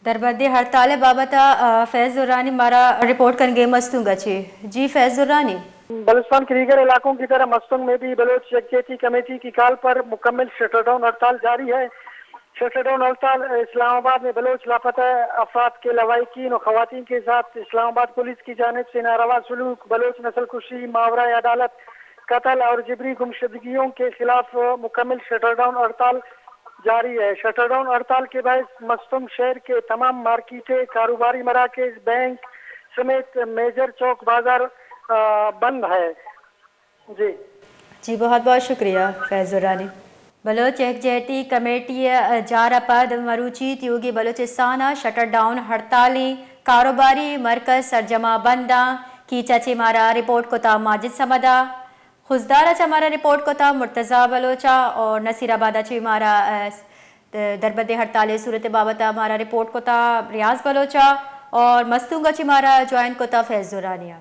دربندی ہڑتال بابت فیض درانی مارا رپورٹ کنگے مستونگ چی۔ جی فیض درانی۔ بلوچستان کے دیگر علاقوں کی طرح مستونگ میں بھی بلوچ یکجہتی کمیٹی کی کال پر مکمل شٹر ڈاؤن ہڑتال جاری ہے۔ شٹر ڈاؤن ہڑتال اسلام آباد میں بلوچ لاپتہ افراد کے لواحقین و خواتین کے ساتھ اسلام آباد پولیس کی جانب سے ناروا سلوک، بلوچ نسل کشی، ماورائے عدالت قتل اور جبری گمشدگیوں کے خلاف مکمل شٹر ڈاؤن ہڑتال جاری ہے۔ شٹر ڈاؤن ہڑتال کے باعث مستونگ شہر کے تمام مارکیٹیں، کاروباری مراکز، بینک سمیت میجر چوک بازار بند ہے۔ جی۔ جی بہت بہت شکریہ فیض درانی۔ بلوچ یکجہتی کمیٹی جار پد مروچی تیوگی بلوچستان شٹر ڈاؤن ہڑتالیں، کاروباری مرکز سرجما بنداں، کیچ چی مارا رپورٹ کتا ماجد سمدا، خضدار چا مارا رپورٹ کتا مرتضی بلوچا اور نصیر آباد چی مارا دربندی ہڑتال صورت بابت مارا رپورٹ کتا ریاض بلوچا اور مستونگ چی مارا جوائن کتا فیض درانیا۔